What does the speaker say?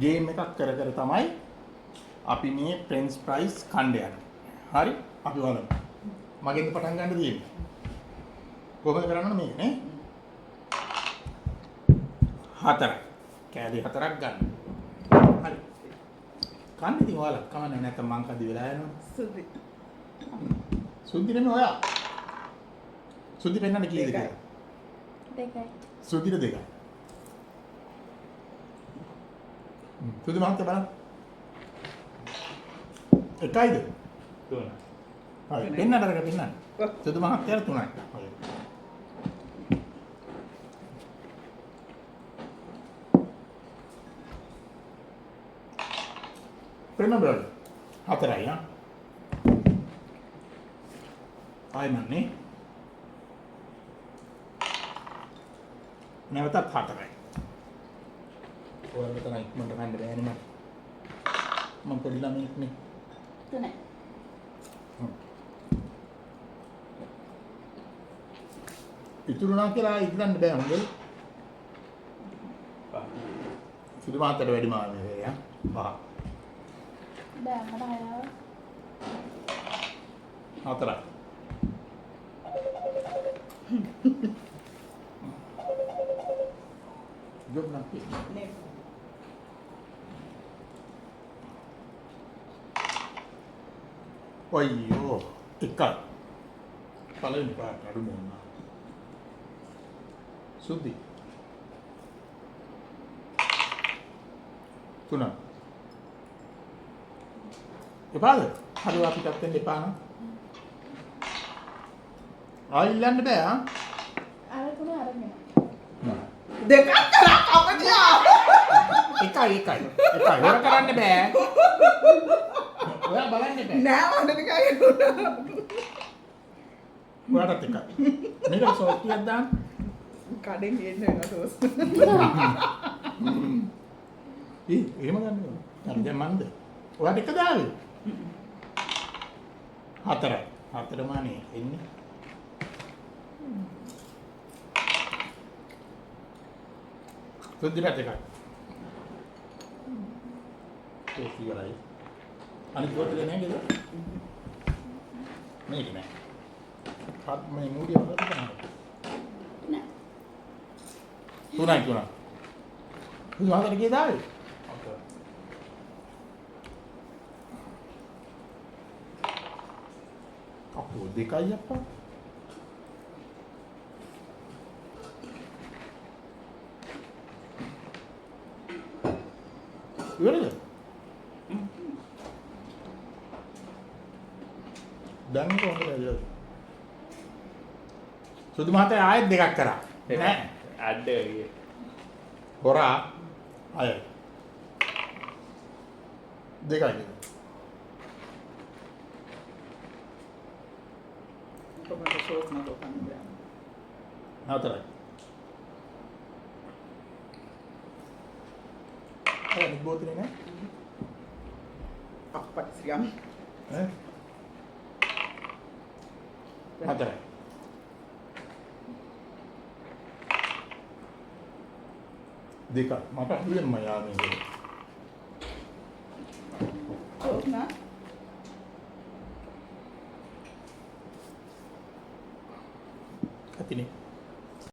Game එකක් කර කර තමයි අපි මේ ෆ්‍රෙන්ච් ෆ්‍රයිස් කන්න යන්නේ. හරි? අපි බලමු. මගෙන්ද පටන් ගන්න තියෙන්නේ. කොහොමද කරන්න ඕනේ මේක නේ? හතරයි. කෑලි හතරක් ගන්න. හරි. කන්න ඉතින් ඔයාලා කමන්නේ නැත්නම් මං කද්දි වෙලා යනවා. සුදි. සුද්ධි නෙමෙයි ඔයා. සුද්ධි පෙන්නන්න කීයද දෙකයි. කියලා. දෙකයි. සුද්ධිට දෙකයි. සුද්ධි මහත්තයා බලන්න. එකයිද? තුනයි. හරි. පෙන්නන්න අරක පෙන්නන්න. සුදු මහත්තයාට තුනයි. හරි. පෙන්න බලන්න. හතරයි ආ. ආයි මන්නේ. නැවතත් හතරයි. ඔයාලට තරම් ඉක්මනට කන්න බෑනේ මට. මං පොඩි ළමයෙක් නේ. තුනයි. ඉතුරු නා කියලා ආයෙ ඉල්ලන්න බෑ හොඳේ. පහ. සුදු මහත්තයාට වැඩි මාන්නේ වේ යා. පහ. බෑ මට හයව. හතරයි. ජොබ් නම් තියෙනවා. නේ. අයියෝ එකයි. පළවෙනි පාරට අඩු මොනවා. සුද්ධි. තුනයි. එපාද? හරි ඔයා පිටත් වෙන්න එපා නම්. ආයෙ ඉල්ලන්න බෑ ආ. අර තුන අරගෙන. දෙකක් කරා කපටියා. එකයි එකයි. එකයි. හොර කරන්න බෑ. ඔයා බලන්න එපා. නෑ මට නිකන් එනුණා. ඔයාටත් එකයි. මේකට සෝස් ටිකක් දාන්න. කඩෙන් ගේන්න වෙනවා සෝස්. ඊ එහෙම ගන්න ඕන. හරි දැන් මන්ද. ඔයාට එක දාවේ. හතරයි. හතරම අනේ එන්නේ. සුද්ධිරත් එකයි. සෝස් ඉවරයි. අනිත් බෝතලේ නෑ නේද? මේක නෑ. හත් මේ මූඩිය වල තියෙනවා. නෑ. තුනයි තුනයි. සුදු මහත්තයාට කීයද ආවේ? හතර. අපෝ දෙකයි අප්පා. ඉවරද? දැන් කොහොමද ඇවිල්ලා? සුදු මහත්තයා ආයෙත් දෙකක් කරා. නෑ. ඇඩ් එක ගියේ. හොරා හයයි. දෙකයි නේද? කොහොමද සෝස් නතෝ කන්න බෑ. හතරයි. අර අනිත් බෝතලේ නෑ? අප්පට සියම්. ඈ? හතරයි. දෙකයි. මට අඩුවෙන්ම යා මේක.